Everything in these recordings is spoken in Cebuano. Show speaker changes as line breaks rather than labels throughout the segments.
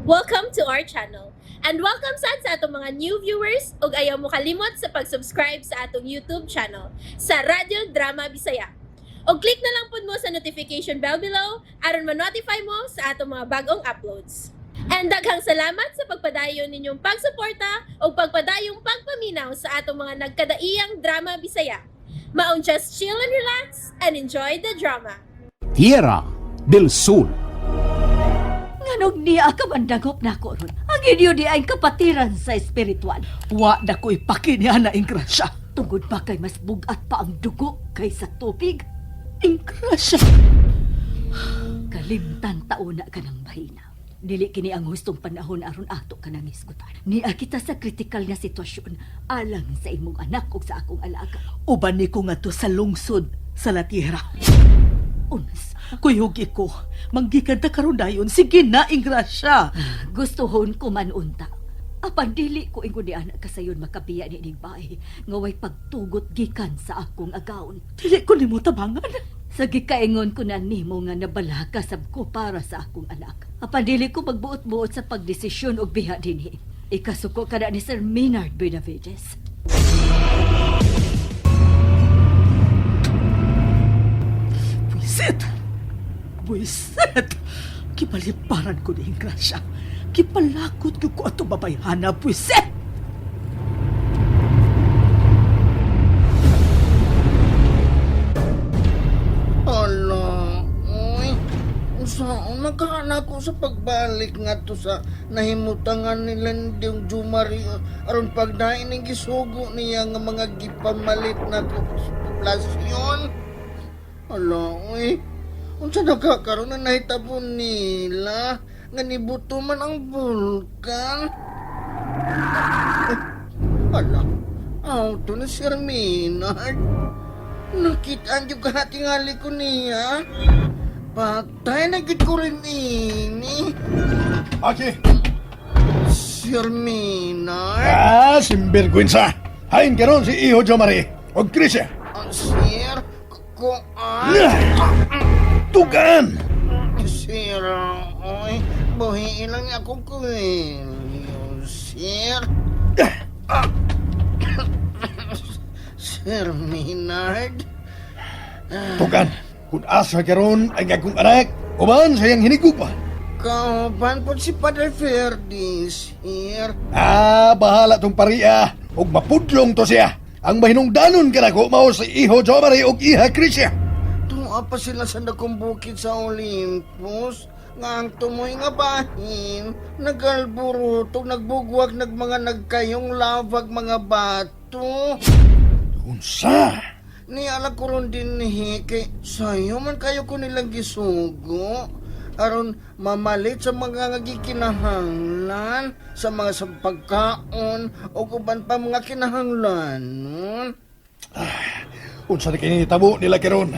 Welcome to our channel. And welcome sad sa atong mga new viewers ug ayaw mo kalimot sa pag-subscribe sa atong YouTube channel sa Radyo Drama Bisaya. Og click na lang pud mo sa notification bell below aron ma-notify mo sa atong mga bagong uploads. And daghang salamat sa pagpadayon ninyong pagsuporta ug pagpadayong pagpaminaw sa atong mga nagkadaiyang drama Bisaya. Maong just chill and relax and enjoy the drama.
Tierra del Sol.
Nganong niya ka mandagop na ko ron. Ang inyo di ay kapatiran sa espiritual.
Wa na ko ipaki niya na Ingrasya.
Tungod ba kay mas bugat pa ang dugo kaysa tubig?
Ingrasya.
Kalimtan tauna ka ng mahina. Dili kini ang hustong panahon aron ato ka nang hisgutan. Nia kita sa kritikal nga sitwasyon alang sa imong anak ug sa akong alaga.
Uban ni ko ngadto sa lungsod sa La Tierra.
Unsa?
Kuyog ko, manggikan ta karon dayon. Sige na, Ingrasya.
Gustuhon ko man unta. Apan dili ko ingon ni anak kasayon makabiya ni ining bae nga way pagtugot gikan sa akong agawon.
Dili ko nimo tabangan.
Sa gikaingon ko na nimo nga nabalaka sab ko para sa akong anak. Apan dili ko magbuot-buot sa pagdesisyon og biha dinhi. Ikasuko ka na ni Sir Maynard Benavides.
Buisit! Buisit! Kipaliparan ko ni Ingrasya. Kipalakot ko ko ato babayhana, buisit!
Ala, uy. Unsaon nagkaanak ko sa pagbalik ngadto sa nahimutangan nila ni Ding Jumari aron pagdain ning gisugo niya nga mga gipamalit na ko sa poblasyon. Ala, uy. Unsa nagkakaroon na nahitabo nila nga nibuto man ang bulkan? Eh, ala, auto na si Maynard. Nakita ang yung katingali ko niya. Patay na gid ko rin ini.
Aki!
Sir Maynard.
Ah, simbirgwensa! Hain karon si Iho Jomari og Krisya.
Ah, sir, kuan.
Tugan!
Sir, oy, buhiin lang niya akong kwelyo, sir. Sir Maynard.
Tugan! Kung asa karon ang akong anak, uban sa iyang hinigugma.
Kauban po si Padre Ferdi, sir.
Ah, bahala tong pariya. Og mapudlong to siya. Ang mahinungdanon kanako mao si Iho Jomari og Iha Krisya.
Tunga pa sila sa dakong bukid sa Olympus. Nga ang tumoy nga bahin, nagalburutog, nagbugwag, nagmanga nagkayong lavag mga bato.
Unsa?
Niala ko ron din ni kay sayo man kayo ko nilang gisugo. Aron mamalit sa mga ngagikinahanglan, sa mga sa pagkaon, o uban pa mga kinahanglanon.
Unsa na kinitabo nila karon?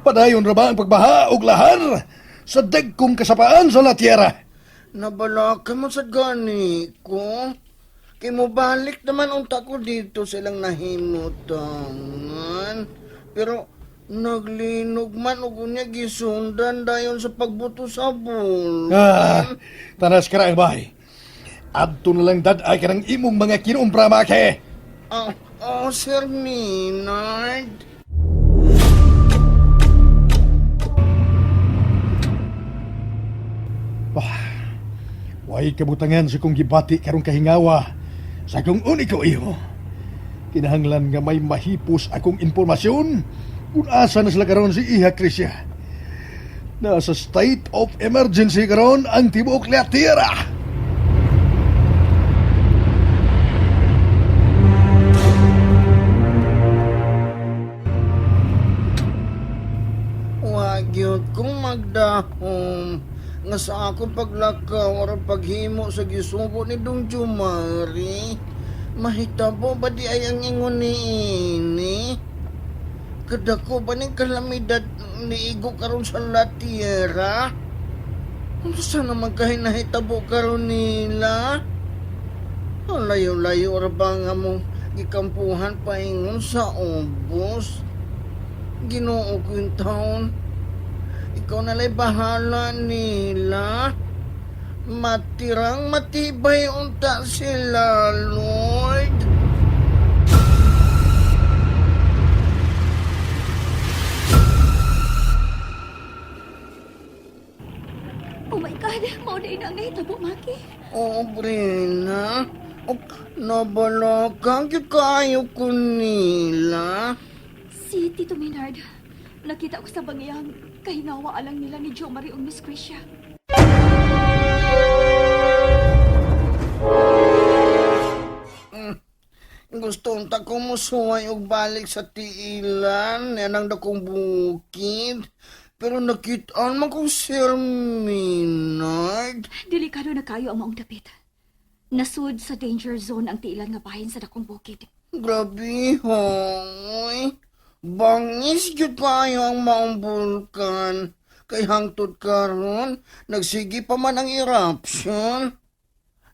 Padayon ra ba ang pagbaha og lahar sa dagkong kasapaan sa La Tierra?
Nabalaka mo sa gani ko. Kay mobalik naman unta ko dito silang nahimutangan. Pero naglinog man og unya gisundan dayon sa pagbuto sa bulkan.
Ah, tanas ka ang bahay. Adto na lang dad-ay ka ng imong mga kinumpra, Maki.
Oh, oh, Sir Maynard.
Way kabutangan sa kong gibati karong kahingawa sa akong uniko iho. Kinahanglan nga may mahipos akong impormasyon kung asa na sila karon si Iha Krisya. Nasa state of emergency karon ang tibuok La Tierra.
Wagyot kong magdahom nga sa akong paglakaw aron paghimo sa gisugo ni Dong Jumari. Mahitabo ba di ay ang ingon ni ini? Kadako ba ning kalamidad ni Igo karon sa La Tierra? Unsa naman kahay nahitabo karon nila? Ang layo-layo ra ba nga mo gikampuhan paingon sa ubos? Ginoo ko yung taon. Ikaw na la'y bahala nila. Matirang matibay unta sila, Lord.
Oh my God, mao na inang nahitabo, Maki.
Oo, Brina. Ok, nabalakang gyud kaayo ko nila.
Si Tito Maynard, nakita ko sa bangiyang kahingawa alang nila ni Jo Marie ug Miss Krisha.
Gusto unta ko musuway og balik sa tiilan, yan ang dakong bukid. Pero nakitaan man kong Sir Maynard.
Delikado na kayo ang maong dapit. Nasud sa danger zone ang tiilan nga bahin sa dakong bukid.
Grabe, hoy. Bangis gyud kayo ang maong bulkan. Kay hangtod karon, nagsige pa man ang eruption.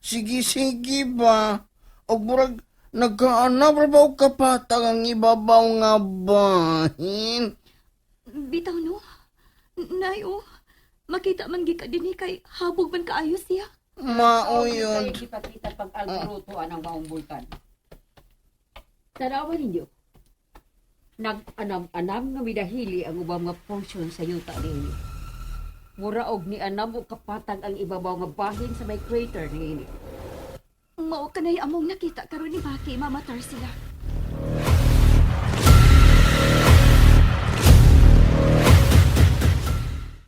Sige-sige ba? Og murag nagkaana ra ba og kapatag ang ibabaw nga bahin?
Bitaw no? Nay, oh. Makita man gi ka dinhi kay habog man kaayo siya.
Mao yun.
Kay gipakita pag alboroto anang maong bulkan. Tanawa ninyo. Nag-anam-anam nga midahili ang ubang nga portion sa yuta niini. Mura og ni anam og kapatag ang ibabaw nga bahin sa may crater niini.
Mao kanay among nakita karon ni Maki, Mama Tarsila.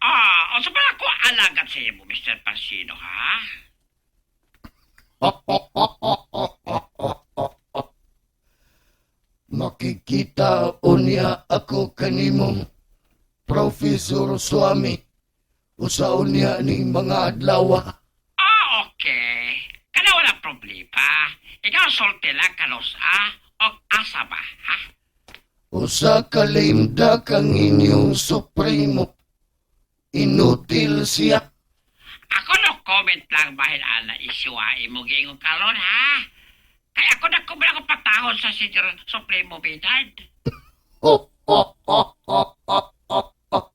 Ah, unsa pa ako alagad sa imo, Mr. Pansino, ha?
Makikita unya ako kanimo, Professor Suami. Usa unya ning mga adlaw.
Ah, okay. Kana wala problema. Ikaw sulti lang kanos, ha? Og asa ba, ha?
Usa ka limda kang inyong supremo. Inutil siya.
Ako no comment lang bahin ana isywa imo giingon karon, ha? Kay ako na ko ako patahon sa Senior Supremo Bedard.
Oh, oh, oh, oh, oh, oh, oh.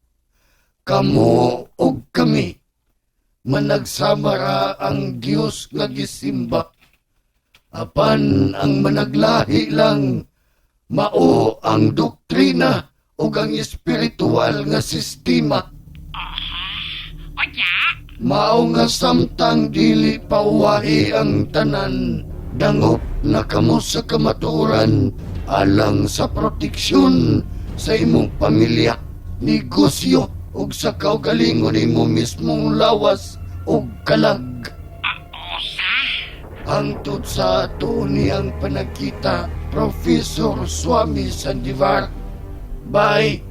Kamo og kami managsama ra ang Dios nga gisimba. Apan ang managlahi lang mao ang doktrina ug ang espiritual nga sistema.
Onya,
Mao nga samtang dili pauwahi ang tanan, dangop na kamo sa kamatuoran alang sa proteksyon sa imong pamilya, negosyo ug sa kaugalingon nimo mismong lawas ug kalag.
osa?
Hangtod sa ato niyang panagkita, Professor Swami Sandivar. Bye!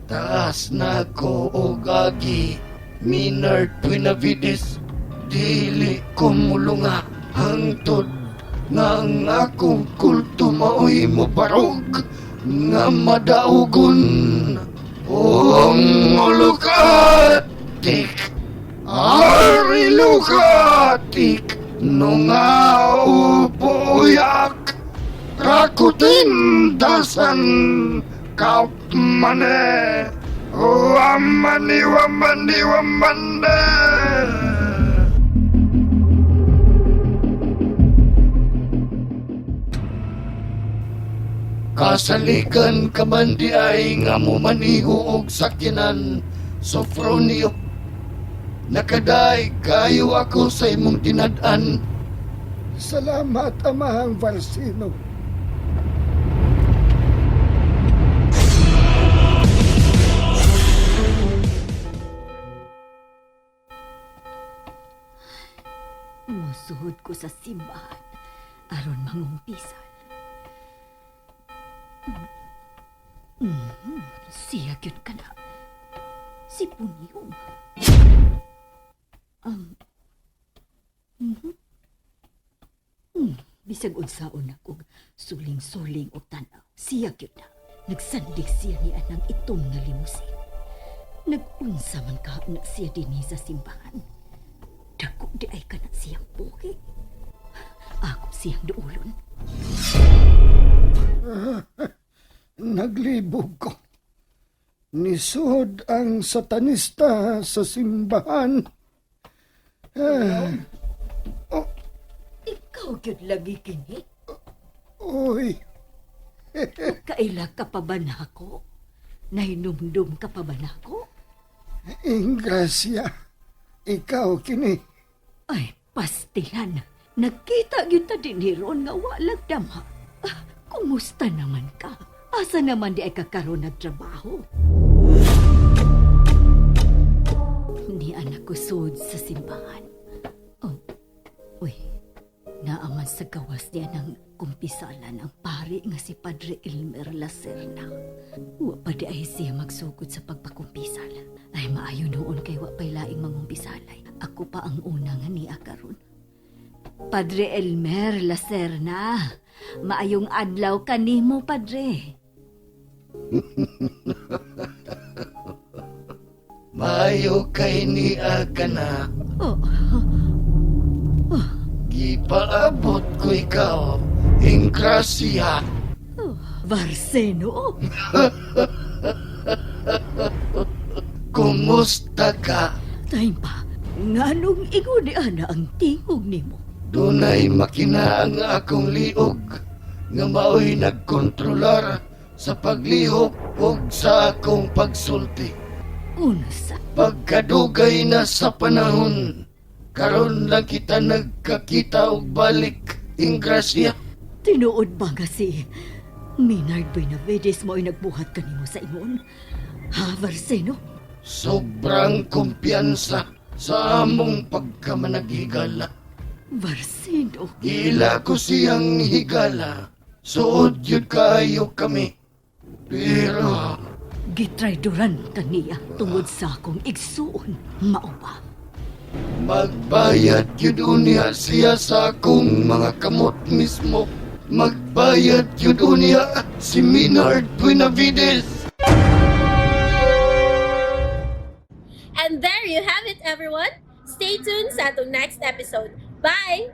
Taas na ko og agi, Minard Benavides. Dili ko mulunga hangtod nga ang akong kulto maoy mobarog nga madaugon. Ong ulukatik, arilukatik, nunga upuyak, rakutin dasan kaupmane, wamani wamani wamane. Kasalikan ka man di ay nga mo maniho og sakyanan, Sofronio. Nakaday kayo ako sa imong tinad-an.
Salamat, Amahang Valsino.
Musuhod ko sa simbahan aron mangumpisal. Siya gyud ka na. Si Punyong. Mhm. Bisag unsaon ako suling-suling og tan-aw. Siya gyud na. Nagsandig siya ni anang itom nga limusin. Nag-unsa man ka na siya dinhi sa simbahan. Dako di ay kana siyang buhi. Ako siyang duulon.
Naglibog ko. Nisod ang satanista sa simbahan. Ah,
Ikaw gyud lagi kini.
Uy,
Kaila ka pa ba nako? Nahinumdum ka pa ba nako?
Ingrasya. Ikaw kini.
Ay, pastilan. Nagkita gyud ta dinhi ron nga walang dama. Ah, kumusta naman ka? Asa naman di ay kakaroon nagtrabaho? Ni anak ko sud sa simbahan. Oh, uy, naaman sa gawas niya ng kumpisalan ang pari nga si Padre Elmer Lacerna. Wa pa di ay siya magsugod sa pagpakumpisal. Ay maayo noon kay wa pa'y laing mangumpisalay. Ako pa ang una nga niya karon. Padre Elmer Lacerna, maayong adlaw kanimo, Padre.
Maayo kay ni aga na.
Oh,
Gipaabot ko ikaw, Ingrasya.
Oh, Varseno.
Kumusta ka?
Time pa, nganong ingon ni ana ang tingog nimo?
Dunay makina ang akong liog nga mao'y nagkontrolar sa paglihok ug sa akong pagsulti.
Unsa?
Pagkadugay na sa panahon, karon lang kita nagkakita og balik, Ingrasya.
Tinuod ba nga si Maynard Benavides mo'y nagbuhat kanimo sa ingon? Ha, Varseno?
Sobrang kumpiyansa sa among pagkamanaghigala.
Varseno?
Gila ko siyang higala. Suod yun kayo kami. Pero
Gitrayduran ka niya tungod sa akong igsuon, mao ba?
Magbayad yun unya siya sa akong mga kamot mismo. Magbayad yun unya si Minard Buenavides.
And there you have it, everyone. Stay tuned sa atong next episode. Bye!